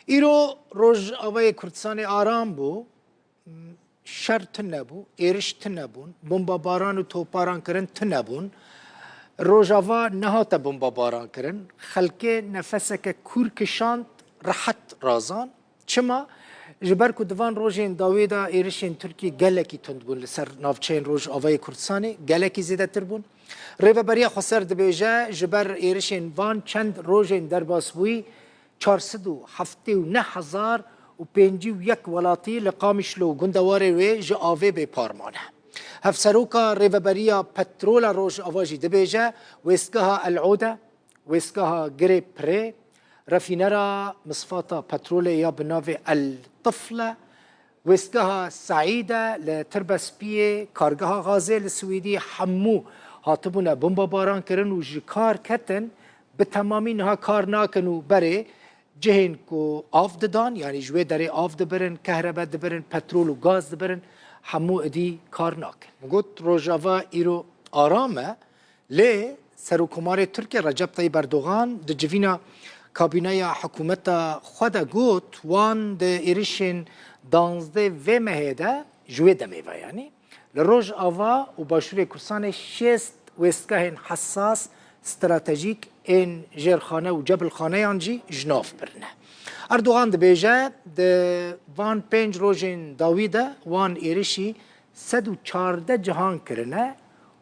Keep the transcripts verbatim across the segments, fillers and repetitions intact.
Îro Rojavayê Kurdistanê aram bû, şer tune bû, êriş tune bûn, bombabaran û toparan kirin tune bûn. Rojava nehate bombabaran kirin, xelkê nefeseke kûr kişand, rehet razan. Çima? Ji ber ku di van rojên dawî de êrişên Tirkiyê gelekî tund bûn li ser navçeyên Rojavayê Kurdistanê, gelekî zêdetir bûn. Rêveberiya Xweser dibêje, ji ber êrişên van çend rojên derbasbûyî, çar sed û heftê û neh hezar û pêncî û yek welatî li Qamişlo û gundewarê wê ji avê bêpar mane. Hevseroka Rêveberiya Petrola Rojava jî dibêje, wêstgeha El Ode, wêstgeha Girê Pirê, refînera misfata petrolê ya bi navê El Tifle, wêstgeha Seîde li Tirbespiyê, kargeha gazê li Swêdî, hemû hatibûne bombabaran kirin û ji kar ketin, bi temamî niha kar nakin û berê cihên ku av didan, yanî ji wê derê av dibirin, kehrebe dibirin, petrol û gaz dibirin, hemû idî kar nakin. Min got, Rojava îro aram e, lê Serokkomarê Tirkiye Recep Tayyip Erdogan di civîna kabîneya hikûmeta xwe de got, wan di êrişên danzdeh vê mehê de, ji wê demê ve yanî, li Rojava û Başûrê Kurdistanê şêst wêstgehên hesas, stratejîk ên jêrxane û cebilxaneyan jî ji nav birine. Erdogan dibêje, di van pênc rojên dawî de wan êrişî sed û çardeh cihan kirine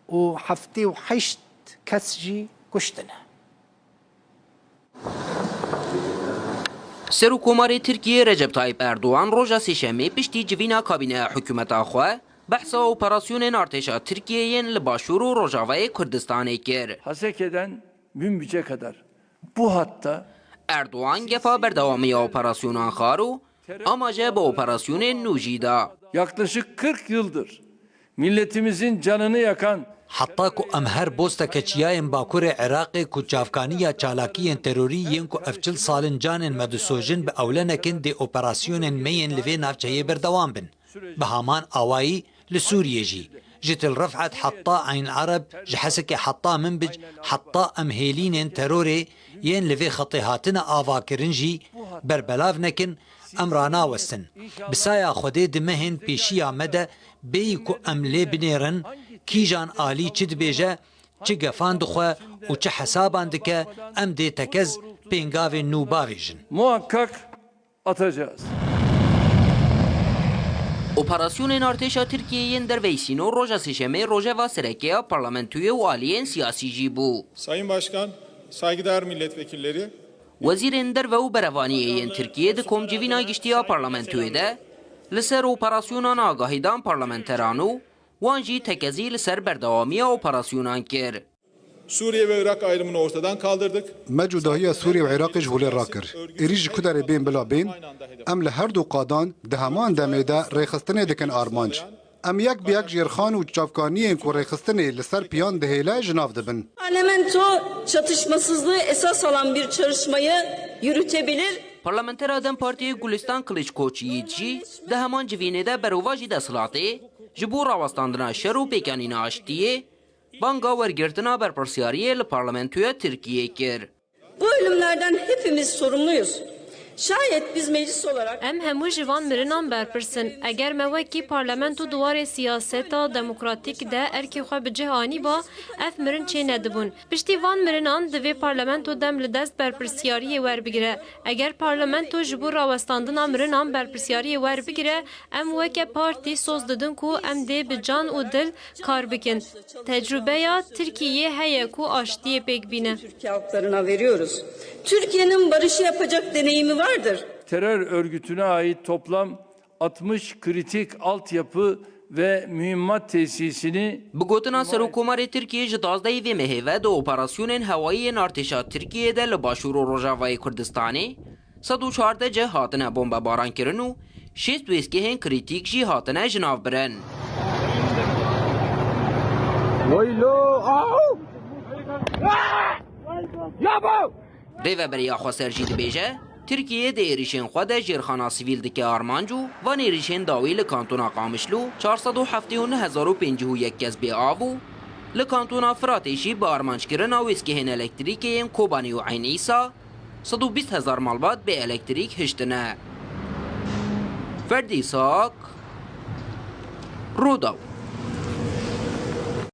û heftê û heşt kes jî kuştine. Serokkomarê Tirkiyê Recep Tayyip Erdogan roja Sêşemê piştî civîna kabîneya hikûmeta xwe behsa operasyonên artêşa Tirkiyê yên li Başûr û Rojavayê Kurdistanê kir. Haseke'den Münbiç'e kadar bu hatta Erdogan gefa berdewamiya operasyonan xwar û amaje bi operasyonên nû jî da. Yaklaşık kırk yıldır milletimizin canını yakan Heta ku em her bosteke çiyayên Bakurê Iraqê ku çavkaniya çalakiyên terorî yên ku ev çil sal in canên me disojin bi ewlenekin dê operasyonên me yên li vê navçeyê berdewam bin. Bi heman awayî li Sûriyê jî, ji Til Rifet heta Eyn Ereb, ji Hesekê heta Minbic, heta em hêlînên terorê yên li vê xetê hatine avakirin jî berbelav nekin, em ranawestin. Bi saya Xwedê di mehên pêşiya me de bêyî ku em lê binêrin, kîjan alî çi dibêje, çi gefan dixwe û çi hesaban dike, em dê tekez pêngavên nû bavêjin. Muhakkak atacağız. Operasyonên artêşa Tirkiyê yên derveyî sînor roja Sêşemê rojeva sereke ya parlamentoyê û aliyên siyasî jî bû. Sayın Başkan, saygıdeğer milletvekilleri. Wezîrên derve û berevaniyê yên Tirkiyê di komcivîna giştî ya parlamentoyê de li ser operasyonana agahîdan parlamenteran û wan jî tekezî li ser berdewamiya operasyonan kir. Suriye ve Irak ayrımını ortadan kaldırdık. Me cudahiya Sûrî û Iraqê ji holê rakir. Êrî ji ku derê bên bila bên, em li her du qadan di heman demê de rêxistinê dikin armanc. Em yek bi yek jêrxan û çavkaniyên ku rêxistinê li ser piyan dihêle ji nav dibin. Parlamento çatışmasızlığı esas alan bir çalışmayı yürütebilir. Parlamentera DEM Partiyê Gulistan Kiliçkoç Yiğit jî di heman civînê de berovajî desthilatê ji bo rawestandina şer û pêkanîna aştiyê banga wergirtina berpirsiyariyê li Parlamentoya Tirkiyê kir. Bu ölümlerden hepimiz sorumluyuz. Şayet biz meclis olarak Em hemû ji van mirinan berpirs in. Eger me wekî parlamento di warê siyaseta demokratîk de erkê xwe bi cih anîba, ev mirin çê nedibûn. Piştî van mirinan divê parlamento dem li dest berpirsiyariyê werbigire. Eger parlamento ji bo rawestandina mirinan berpirsiyariyê werbigire, em weke partî soz didin ku em dê bi can û dil kar bikin. Tecrûbeya Tirkiyeyê heye ku aştiyê pêk bîne. Türkiye halklarına veriyoruz. Türkiye'nin barışı yapacak deneyimi vardır. Terör örgütüne ait toplam altmış kritik altyapı ve mühimmat tesisini Bi gotina Serokkomarê Tirkiyê ji dazdehê vê mehê ve di operasyonên hewayî yên artêşa Tirkiyê de li Başûr û Rojavayê Kurdistanê sed û çardeh cih hatine bombebarankirin û şêst wêzgehên krîtîk jî hatine jinavbirin. Rêveberiya Xweser jî dibêje, Tirkiye di êrîşên xwe de jêrxana sivîl dike armanc û van êrîşên dawî li kantona Qamişlo çar sed û heftê û neh hezar û pêncî û yek kes bê av û li kantona Firatê jî bi armanckirina wêzgehên elektrîkê yên Kobanî û Eyn Îsa sed û bîst hezar malbat bê elektrîk hiştine. Ferdî Sak, Rûdaw.